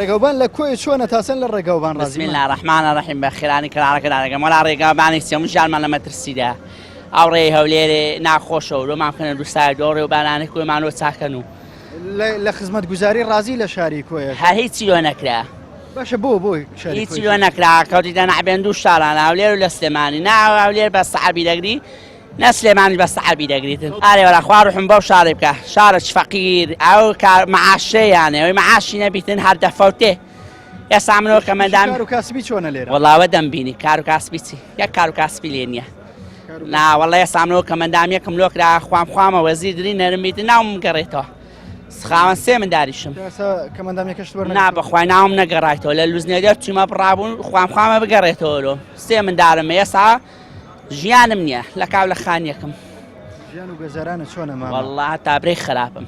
ڕێگەوبان لە کۆیە چۆنە تا چەند لە ڕێگەوبان ڕازی بسم الله الرحمن الرحیم بە خێرانی کەناڵەکە دادەگەم وەڵا ڕێگاوبانی چیە من ژیانمان لە مەترسیدا ئەو ڕێی هەولێرێ ناخۆشە و لۆمان بکەنە دوو سایت ئەو ڕێوبانانەی کۆیمان لۆ چاکەن و لە خزمەتگوزاری ڕازی لە شاری کۆیە هەر هیچی لۆ نەکرا. باشە بۆ بۆ شاری هیچی لۆ نەکرا کەوتی دەنعبێن دوو شاران هەولێر و لە سلێمانی نا هەولێر بە سەعبی دەگری نە سلێمانی بە سەعبی دەگریتن ئارێ وەلا خوا ڕوحم بەو شارەی بکە شارە چ فەقیر ئەو کار معاشەیانێ ئەوی معاشی نەبیتن هەر دەفەوتێ ئێستا منەوە کە مەدام کار و کاسبی چۆنە لێرە وەڵاوە دەمبینی کار و کاسبی چی یەک کار و کاسبی لێ نییە نا وەڵا ئێستا منەوە کە مەدام یەکم لۆکرا خوام خوامە وەزیر دری نەرم بیتن ناوم گەڕێتەوە خاوەن سێ منداریشم کە مەدامیەکەشت وەرنەگرتەوە؟ نا بەخوای ناوم نەگەڕایتەوە لە لوزنێ دەرچوومە بڕابوون خوام خوامە بگەڕێتەوە لۆ سێ مندارم ئێستا ژیانم نییە لە کاو لە خانیەکم. ژیان و گەزەرانە چۆنە مامە؟ وەڵا هەتا برێ خراپم.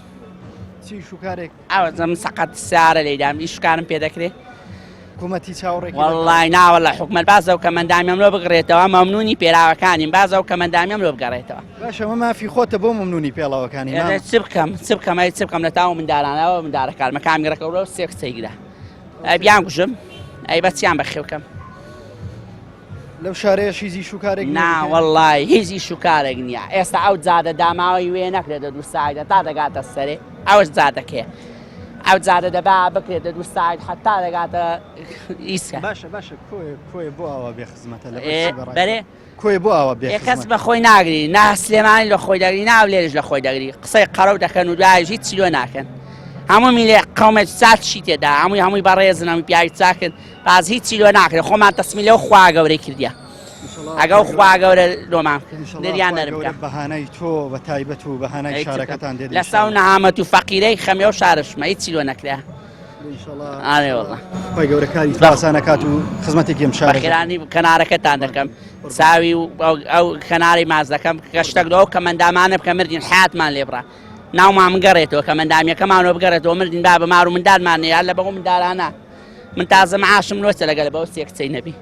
چی ئیش و کارێک؟ ئەوە سەقەت سارە لێدام ئیش و کارم پێ دەکرێ؟ حکومەتی چاوەڕێکی وەڵای ناوەڵە حکومەت باز ئەو کەمەندامیەم لۆ بگڕێتەوە مەمنونی پێراوەکانیم باز ئەو کەمەندامیەم لۆ بگەڕێتەوە. باشە ئەمە مافی خۆتە بۆ مەمنونی پێڵاوەکانی مامە. چ بکەم چ بکەم ئەی چ بکەم لە تاو مندارانەوە مندارەکانمە کامیرەکە لەو سێ کچەی گرا ئەی بیان کوژم ئەی بە چیان بەخێو کەم. لەو شارەیە هیچ ئیش و کارێک نا وەڵای هیچ ئیش و کارێک نییە ئێستا ئەو جادە داماوەی وێ نەکرێتە دوو سایدە تا دەگاتە سەرێ ئەوش جادەکەیە ئەو جادە دەبا بکرێتە دوو ساید حتا دەگاتە ئیسکە باشە باشە کۆیە کۆیە بۆ ئاوا بێ خزمەتە لە بەرێ کۆیە بۆ ئاوا بێ کەس بە خۆی ناگری نا سلێمانی لە خۆی دەگری ناو لێرش لە خۆی دەگری قسەی قەرەو دەکەن و دوایش هیچ لۆ ناکەن هەموو میلێ قومێک چاک چی تێدا هەمووی هەمووی بەڕێزن هەمووی پیاوی چاکن باز هیچی لۆ ناکرێت خۆمان تەسمی لەو خوا گەورەی کردیە ئەگەو خوا گەورە لۆمان نریان نەرم بکە بەهانای تۆ بە تایبەت و بەهانای شارەکەتان دێت لە ساو نەهامەت و فەقیرەی خەمێ و شارشمە هیچی لۆ نەکرێ ئارێ والله خی گەورە کاری تۆ ئاسانە کات و خزمەتێکی ئەم شارە بەخێرانی کەنارەکەتان دەکەم چاوی و ئەو کەناری ماز دەکەم کە شتێک لەو کەمەندامانە بکە مردین حیاتمان لێبڕا ناومان بگەڕێتەوە کەمەندامیەکەمانەوە بگەڕێتەوە مردین با بە مار و مندالمان یا لە بەو مندالانە من تازە معاشم لۆچە لەگەل بەو سێ کچەی نەبی.